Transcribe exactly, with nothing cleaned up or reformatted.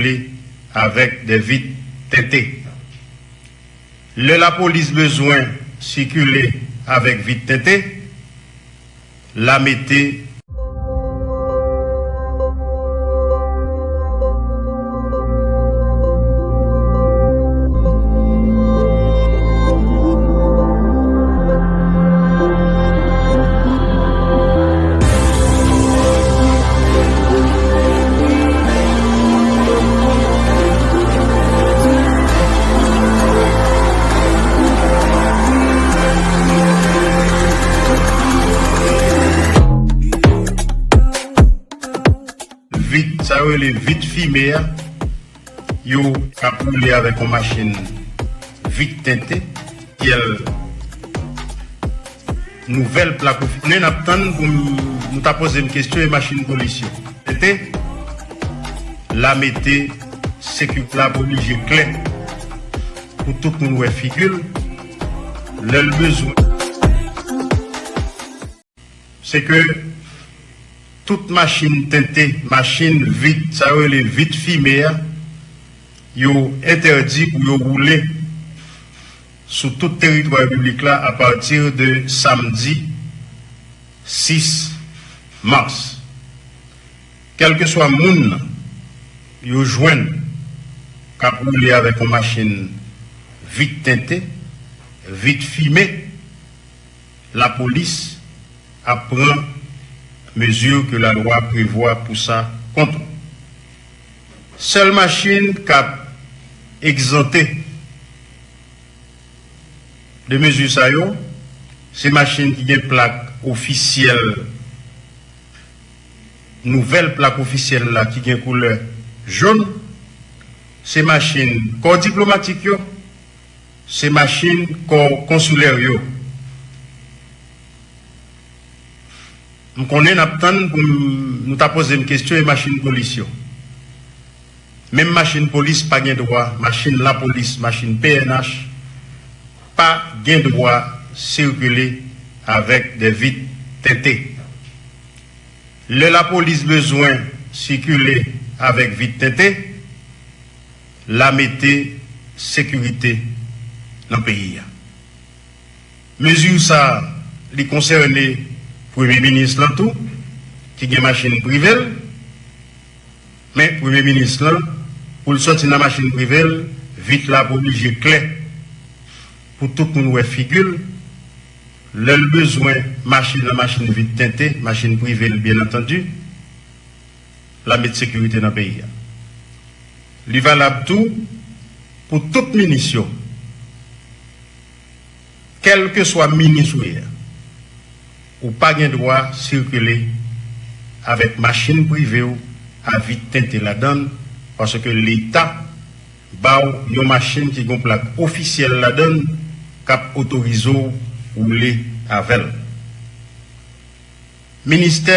sikile avèk de vit tente. Lè lapolis bezwen sikile avèk vit tente, l a mete vit, sa yo rele vit fime a, yo k ap woule avèk yon machin vit tente, kyèl nouvèl plak ofi-, konnen n ap tann pou m, nou ta poze m kesyon e machin polis yo. Tente, l a mete sekirite la pou li je klè, pou tout moun wè figi l, lè l bezwen. Se ke tout machin tente, machin vit, sa yo rele vit fime a, yo entèdi pou yo woule sou tout teritwa repiblik la apati de samdi sis mas. Kèlkeswa moun yo jwenn k ap woule avèk yon machin vit tente, vit fime, lapolis ap pran mezi ke lalwa prevwa pou sa kont ou. Sèl machin k ap egzante de mezi sa yo, se machin ki gen plak ofisyèl, nouvèl plak ofisyèl la ki gen koulè jòn, se machin kò diplomatik yo, se machin kò konsilè yo. M konnen n ap tann pou m, nou ta poze m kesyon e machin polis yo. Menm machin polis pa gen dwa, machin lapolis, machin P N H, pa gen dwa sikile avèk de vit tente. Lè lapolis bezwen sikile avèk vit tente, l a mete sekirite nan peyi a. Mezi sa a, li konsène premye minis lan tou, ki gen machin prive l, men premye minis lan, pou l sòti nan machin prive l, vit la pou oblije klè, pou tout moun wè figi l, lè l bezwen mache nan machin vit tente, machin prive l, byen antandi, l a met sekirite nan peyi a. Li valab tou pou tout minis yo. Kèlkeswa minis ou ye, ou pa gen dwa sikile avèk machin prive w a vit tente ladan l, paske Leta ba w yon machin ki gen plak ofisyèl ladan l k ap otorize w woule avè l. Ministè